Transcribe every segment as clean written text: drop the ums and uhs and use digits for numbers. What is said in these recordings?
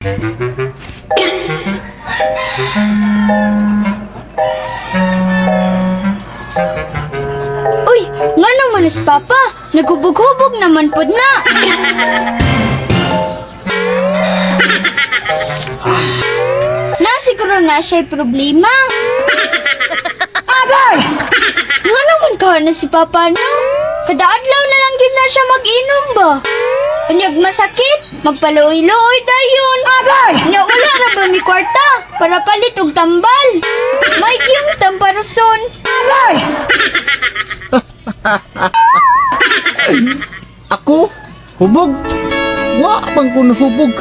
Uy, nga naman is Papa. Naghubog-hubog naman pod na. Na siguro na siya'y problema. Agay! Nga naman ka na si Papa, no? Kada adlaw na lang yun na siya mag-inom ba? Unyag masakit, magpaluoy-luoy dayon. Agay! Nya wala ra ba mi kwarta para palit og tambal? May yung tamparason. Ako? Hubog? Wa man ko nahubog.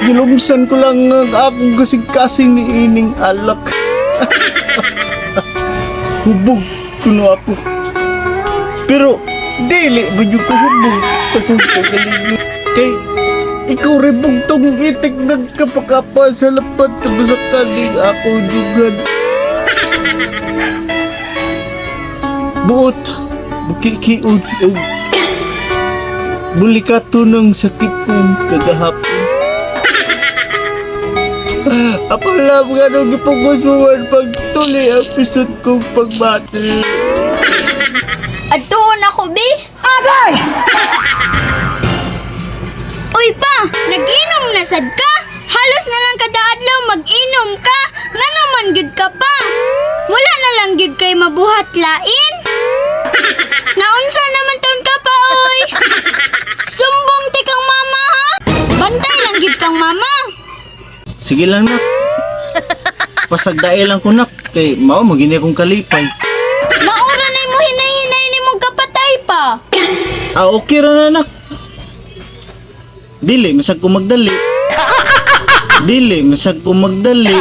Gilumsan ko lang ang akong kasing-kasing ni ining alak. Hubog kuno ako. Pero dili ba yun ko hubog sa kong kagalingon? Kay ikaw rin bugtong itik nagkapakapa sa lapad na sa kaning ako dugan. Buot, bukikiun og bulikato ng sakit kong kagahapon. Apalam nga nung gipugos mo man pagtuli ang pisot kong pagbati. Adtuon ako, bi. Agay! Uy pa, nag-inom na sad ka? Halos na lang kada adlaw mag-inom ka. Nga naman gyud ka pa. Wala na lang gyud kay mabuhat lain. Naunsa naman taon ka pa, oy? Sumbong ti kang mama, ha? Bantay lang gyud kang mama. Sige lang, nak. Pasagdae lang ko, nak. Kay mao magini akong kalipay. Maura na mo hinay-hinay ni mong kapatay pa. Ah, okay ra na, nak. Dili, masag ko magdali. Dili, masag ko magdali.